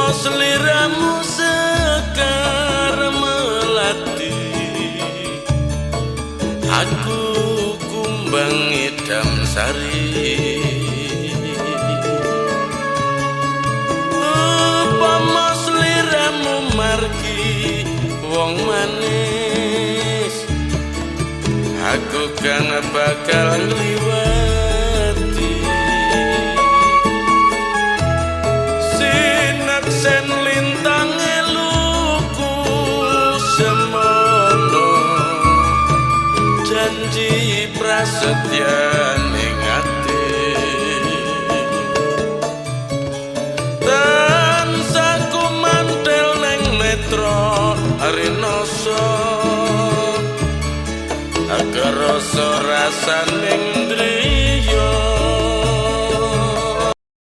Sliramu sekar melati, aku kumbang idam sari. Upama sliramu margi wong manis, aku kang bakal ngliwati. Sinaksen lintang eluku semono, janji prasetya ning ati. Tansah kumantel neng netra rinoso, agar rasa rasaning